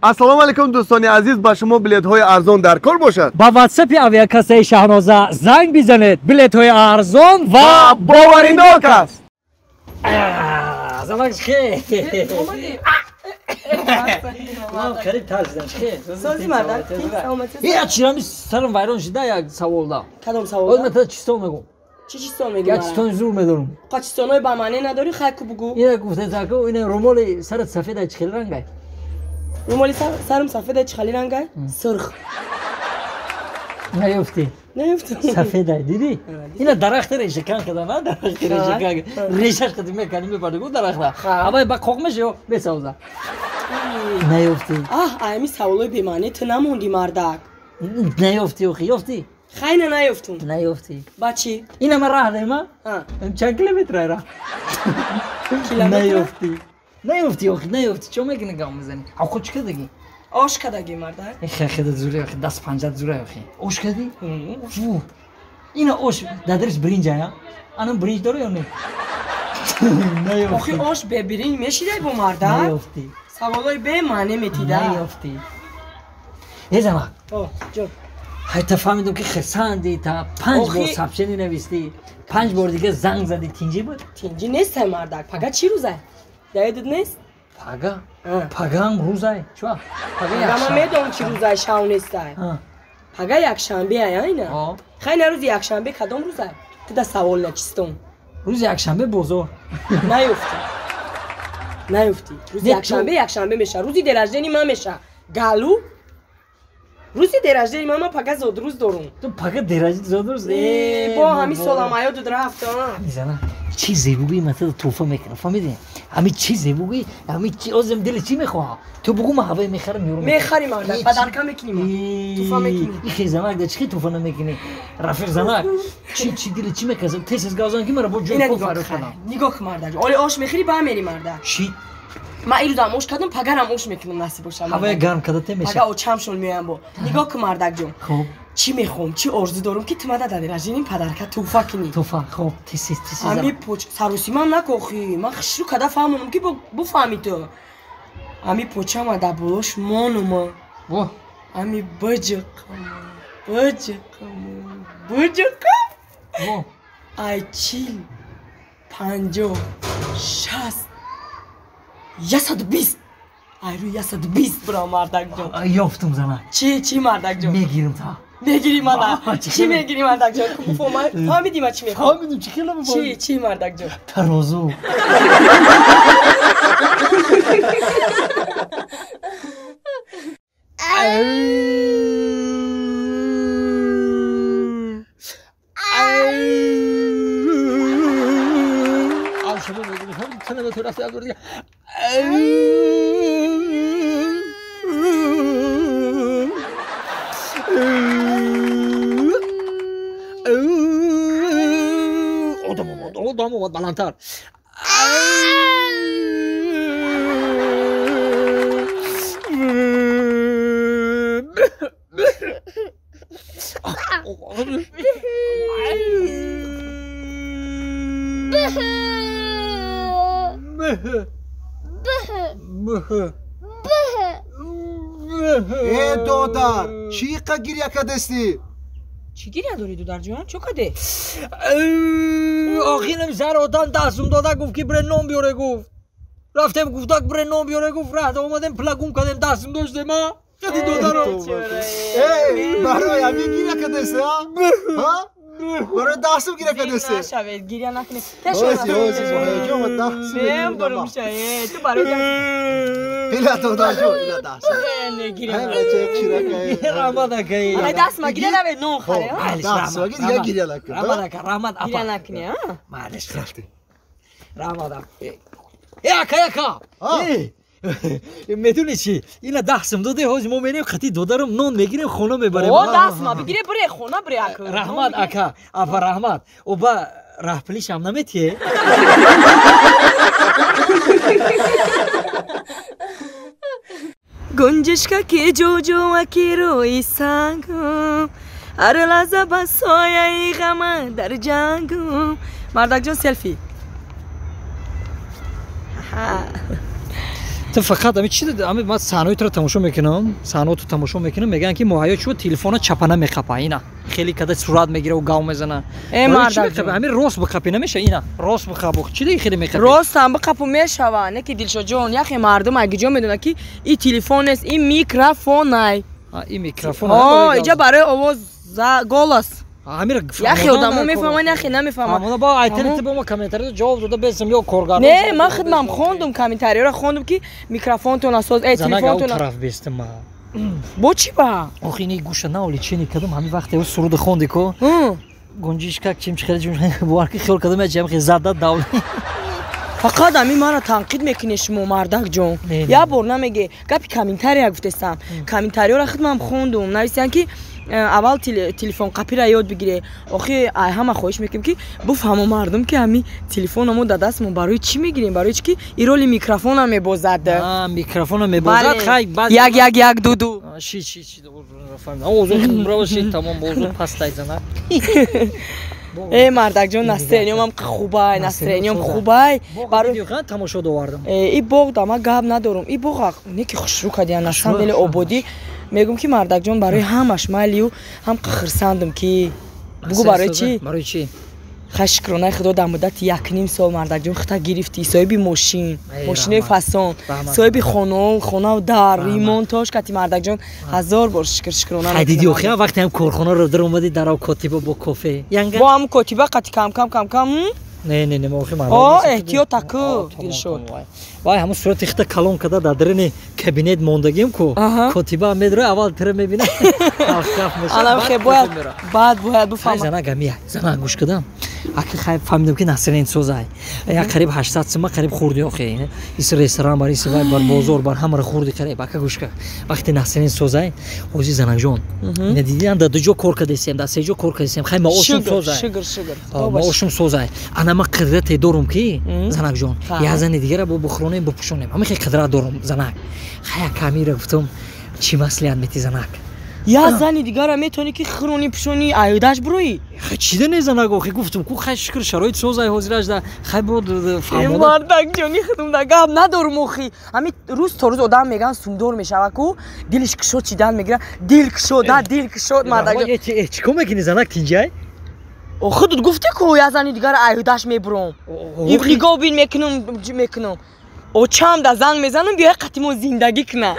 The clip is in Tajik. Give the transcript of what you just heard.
Ассалому алайкум дӯстони азиз, ба шумо билетҳои арзон дар кор бошад. Ба ватсапи авиакассаи Шаҳноза занг бизанед. Билетҳои арзон ва боваринок аст. Замак хе. Ман қариб тарсидам. Хе. Сози мардак. Я чирами сарам вайрон шуда як савол да. Кадом савол? Оз ман чистон мегӯм. Чӣ чистон мегӣ? Як чистони зур медорам. Қа чистонҳои ба маъне надорӣ, хай ку бугӯ. Ина гуфта зако, ина румоли сарат сафед ай чӣ хел рангай? Румоли сарам сафед ай чӣ хели рангай? Сурх. Наёфтӣ. Наёфтам. Сафед ай, дидӣ? Ина дарахти решакан када, на дарахти решакан. Решаш қади мекани мебарди гу дарахта. Абай ба қоқ меша ё бесавза. Наёфтӣ. Аҳ, ами саволои бемаъне ту намонди мардак. Наёфтӣ охи, ёфтӣ? Хайна наёфтум. Наёфтӣ. Ба чӣ? Ина ман раҳ дема? Чанд километр ай раҳ? Наёфтӣ. Наёфтӣ охи, наёфтӣ. Чо мекунӣ гам мезанӣ? Ахо чӣ кардагӣ? Ош кардагӣ мардак. Хе хеда зуре охи, даст панҷат зуре охи. Ош кардӣ? Ина ош дадариш биринҷ ая? Анам биринҷ дора ё не? Наёфтӣ. Охи ош бе биринҷ мешидай бо мардак? Наёфтӣ. Саволои бемаъне метида. Наёфтӣ. Э занак. О, ҷон. Ҳайта фаҳмидам ки хирсанди та панҷ бор сообщение навистӣ, панҷ бор дига занг задӣ, тинҷӣ буд? Тинҷӣ нестай мардак. Пага чӣ рӯзай? Даёдат нест? Пага? Пагаам рӯзай. Чӣ? Пага ман медонам чӣ рӯзай, шав нестай. Пага якшанбе ай, айна? Хай на рӯзи якшанбе кадом рӯзай? Ту да савол начистон. Рӯзи якшанбе бозор. Наёфтӣ. Наёфтӣ. Рӯзи якшанбе якшанбе меша. Рӯзи день рождения ман меша. Галу? Рӯзи день рождения ман, ман пага зодрӯз дорум. Ту пага день рождения зодрӯз? Бо ҳамин солам аёдат рафт. Мизана, чӣ зебогӣ ман ту туҳфа мекунам, фаҳмидӣ? Ҳамин чӣ зебогӣ, ҳамин чӣ озим дили чӣ мехоҳам? Ту бугӯ ман ҳавай мехарам, меёрам. Мехарӣ мардак, падарка мекунӣ ман. Туҳфа мекунӣ. Ихе занак, да чӣ туҳфа намекунӣ? Рафиқ занак, чӣ чӣ дили чӣ меказам? Тез тез гавзан ки мара бо ҷои кор фарёд кунам. Нигоҳ кун мардак, оли ош мехӯрӣ ба мерӣ мардак. Чӣ? Ман ирӯзам ош кардам, пагарам ош мекунам, насиб бошам. Ҳавая гарм карда те меша. Пага очамшон меоям бо. Нигоҳ кун мардакҷон. Хуб. Чӣ мехоҳам, чӣ орзу дорам ки ту мада дар рождения падарка туҳфа кунӣ. Туҳфа, хуб, тез тез тез. Ами поч сарусимам накохӣ. Ман хушрӯ када фаҳмонам ки буфаҳмӣ ту. Ами почама дар болош монума. Во. Ами баҷақам, баҷақам, баҷақам. Во. Ай 40, 50, 60, 120. Ай рӯи 120 бирам мардакҷон. Ёфтум занак. Чӣ чӣ мардакҷон? Мегирам та. Мегирӣ мана? Чӣ мегирӣ мардакҷон? Фаҳмидӣ ман чӣ мехоҳам? Фаҳмидум, чӣ хеле чӣ чӣ мардакҷон? Тарозу. Одам омад, одам омад, баландтар. Э додар, чӣ қа гиря кардастӣ? Чӣ гиря дорӣ додарҷон? Чӣ кардӣ? Охирам сар одам дастум дода гуфт ки бре нон биёре гуфт. Рафтем гуфтак бре нон биёре гуфт, раҳда омадем плагум кардем дастум доштем а? Кади додаро. Э, барои ҳамин гиря кардастӣ, а? Ҳа? Барои дастум гиря кардастӣ? Нашавед, гиря накунед. Ҳоҷон, дастум. Мем бурум шае, ту барои Ила додарҷон, ила дастум. Раҳмат акаи. Ай даст ма гиря навед нон харе, а? Даст ма гиря гиря накун. Раҳмат ака, раҳмат апа. Гиря накунӣ, а? Маълиш рафтем. Раҳмат апа. Э ака, ака. Медонӣ чӣ? Ина дастам доде, ҳозир мо мерем қати додарам нон мегирем, хона мебарем. О, даст ма бигире, бире хона бире ака. Раҳмат ака, апа раҳмат. Оба раҳпулишам наметиҳе? Гунҷишкаки ҷуҷӯаки рӯи сангум, ҳар лаҳза ба сояи ғама дар ҷангум. Мардакҷон селфи. Ту фақат ами чи ами ман саҳнаҳои туро тамошо мекунам, саҳнаҳото тамошо мекунам, мегӯянд ки Муҳайё чӯ телефона чапана меқапа, ина хеле када сурат мегира гав мезана. Э мардак, ами рост биқапи намеша, ина рост биқапу чи диги хеле меқапи? Рост ҳам биқапу мешава, не ки Дилшодҷон, яхе мардум агиҷо медонад ки и телефон нест, и микрофонай. И микрофон. О, иҷа барои овоз голос. Амир яхе одамо мефаҳманд, яхе намефаҳманд. Ҳамона ба айтели ба мо комментариро ҷавоб дода бесам ё коргардон. Не, ман худмам хондум комментариро, хондум ки микрофонтон асоз, э телефонтон. Тараф бестам ма. Бо чӣ ба? Охи ини гӯша наоли чени кадам ҳамин вақте ӯ суруд хонди ко. Гунҷишкак чим чихели чим бовар ки хиёл кадам ҷам хи зада давли. Фақат ҳамин маро танқид мекунед шумо мардакҷон. Як бор намеге гапи комментария гуфтестам. Комментариёро худмам хондум, нависиянд ки аввал телефон қапира ёд бигире. Охи ай ҳама хоҳиш мекунем ки буфаҳмо мардум ки ҳами телефонамо дар дастмо барои чӣ мегирем, барои чӣ ки и роли микрофона мебозад. Микрофона мебозад. Хай 1 1 1 2 2. Ши ши ши фаҳмидам. Овозо браво ши тамом овозо пастай зана. Э мардакҷон, настроениёмам хубай, настроениём хубай. Барои тамошо довардам. И боғ да ман гап надорум. И боғ не ки хушрӯ кардиян, на самом деле ободӣ. Мегӯм ки мардакҷон барои ҳамаш майлию ҳам хурсандам ки бугӯ барои чӣ? Барои чӣ? Хай шукронаи худо дар муддати 1.5 сол мардакҷон хита гирифтӣ, соҳиби мошин, мошинои фасон, соҳиби хонаву дар, ремонтош кати мардакҷон ҳазор бор шукр шукрона. Хай диди охи вақте ҳам корхонаро дар омадӣ дарав котиба бо кофе. Бо ҳам котиба қати кам кам кам кам. Не не не ма охи мардак. О эҳтиёт таку Дилшод. Вай ҳамун сурати хита калон када дар дарини кабинет мондагим ку котиба медро аввал тира мебина. Каф меша. Ана хе бояд баъд бояд буфаҳмам. Зана гамия. Зана гӯш кадам. Аки хай фаҳмидам ки насрин созай. Я қариб 800 сима қариб хӯрди охи. Ис ресторан бар ис вай бар бозор бар ҳамаро хӯрди қариб. Ака гӯш ка. Вақте насрин созай, ҳози занакҷон. Ина дидиан дар ду ҷо кор кардесем, дар се ҷо кор кардесем. Хай маошум созай. Шукр шукр. Маошум созай. Ана ма қудрате дорум ки занакҷон. Я зани дигара бо бухронем бупӯшонем. Ҳамин хел қудрат дорум занак. Хай камира гуфтам чӣ маслиҳат мети занак? Я зани дигара метавонӣ ки хиронӣ пӯшонӣ аюдаш буроӣ? Хай чида не занак охи гуфтум ку хай шукр шароит созай ҳозираш да хай бо фаҳмода. Мардакҷони худум да гап надорум охи. Ҳамин рӯз то рӯз одам меган сумдор мешава ку дилиш кушод чидан мегира, дил кушод, да дил кушод мардакҷон. Чӣ кор мекунӣ занак тинҷай? Худут гуфтӣ ку я зани дигара аюдаш мебуром. Нигоҳ бин мекунам. Очам да занг мезанам биёй қатимо зиндагӣ куна.